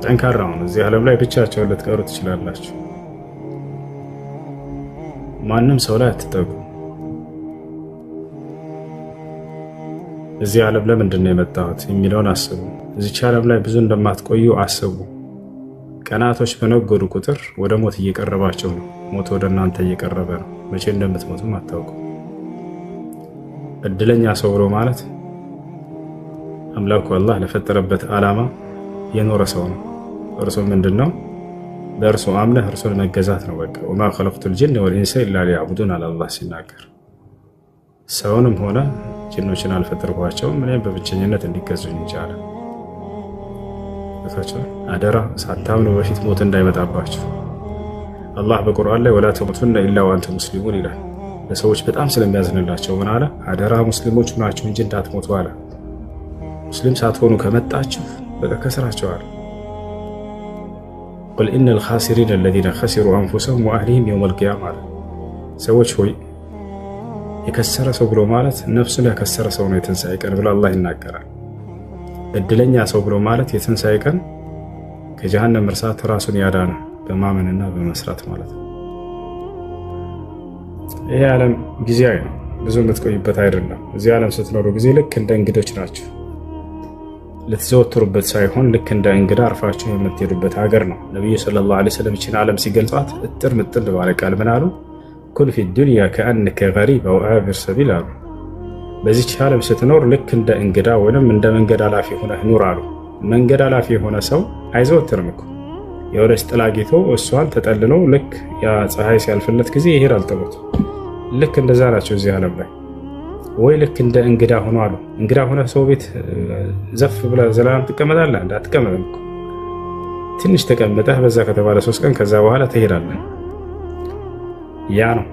ጠንካራ ሁኑ። እዚህ ዓለም ላይ ብቻቸውን ልትቀሩ ትችላላችሁ። ማንም ሰው ላይ አትጠጉ። እዚህ ዓለም ለምንድን ነው የመጣሁት የሚለውን አስቡ። እዚች ዓለም ላይ ብዙ እንደማትቆዩ አስቡ። ቀናቶች በነጎዱ ቁጥር ወደ ሞት እየቀረባቸው ነው። ሞት ወደ እናንተ እየቀረበ ነው። መቼ እንደምትሞቱም አታውቁ። እድለኛ ሰው ብሎ ማለት አምላኩ አላህ ለፈጠረበት ዓላማ የኖረ ሰው ነው። እርሱ ምንድን ነው? በእርሱ አምነህ እርሱን መገዛት ነው። በቃ وما خلقت الجن والإنس إلا ليعبدون አለ አላህ ሲናገር፣ ሰውንም ሆነ ጅኖችን አልፈጠርኳቸውም እኔም በብቸኝነት እንዲገዙኝ እንጂ አለ። አደራ ሳታምኑ በፊት ሞት እንዳይመጣባችሁ። አላህ በቁርአን ላይ ولا تموتن إلا وأنتم مسلمون ይላል። ለሰዎች በጣም ስለሚያዝንላቸው ምን አለ? አደራ ሙስሊሞች ሁናችሁ እንጂ እንዳትሞቱ አለ። ሙስሊም ሳትሆኑ ከመጣችሁ በቃ ከስራችኋል። قل إن الخاسرين الذين خسروا أنفسهم وأهليهم يوم القيامة አለ። ሰዎች ሆይ፣ የከሰረ ሰው ብሎ ማለት ነፍሱን ያከሰረ ሰው ነው የትንሣኤ ቀን ብሎ አላህ ይናገራል። እድለኛ ሰው ብሎ ማለት የትንሣኤ ቀን ከጀሃነም እሳት ራሱን ያዳነ በማመንና በመስራት ማለት ነው። ይሄ ዓለም ጊዜያዊ ነው፣ ብዙ የምትቆይበት አይደለም። እዚህ ዓለም ስትኖሩ ጊዜ ልክ እንደ እንግዶች ናቸው። ልትዘወትሩበት ሳይሆን ልክ እንደ እንግዳ አርፋችሁ የምትሄዱበት ሀገር ነው። ነቢዩ صلى الله عليه وسلم ይህችን ዓለም ሲገልጿት እጥር ምጥን ባለ ቃል ምን አሉ? كن في الدنيا كأنك غريب أو عابر سبيل አሉ። በዚች ዓለም ስትኖር ልክ እንደ እንግዳ ወይም እንደ መንገድ አላፊ ሆነህ ኑር አሉ። መንገድ አላፊ የሆነ ሰው አይዘወትርም እኮ፣ የሆነች ጥላ አግኝቶ እሷን ተጠልሎ ልክ ያ ፀሐይ ሲያልፍለት ጊዜ ይሄዳል ጥሎት። ልክ እንደዛ ናቸው እዚህ ዓለም ላይ፣ ወይ ልክ እንደ እንግዳ ሆኖ አሉ። እንግዳ ሆነ ሰው ቤት ዘፍ ብለህ ዘላለም ትቀመጣለህ? አትቀመጥም እኮ። ትንሽ ተቀምጠህ በዛ ከተባለ 3 ቀን፣ ከዛ በኋላ ትሄዳለህ። ያ ነው።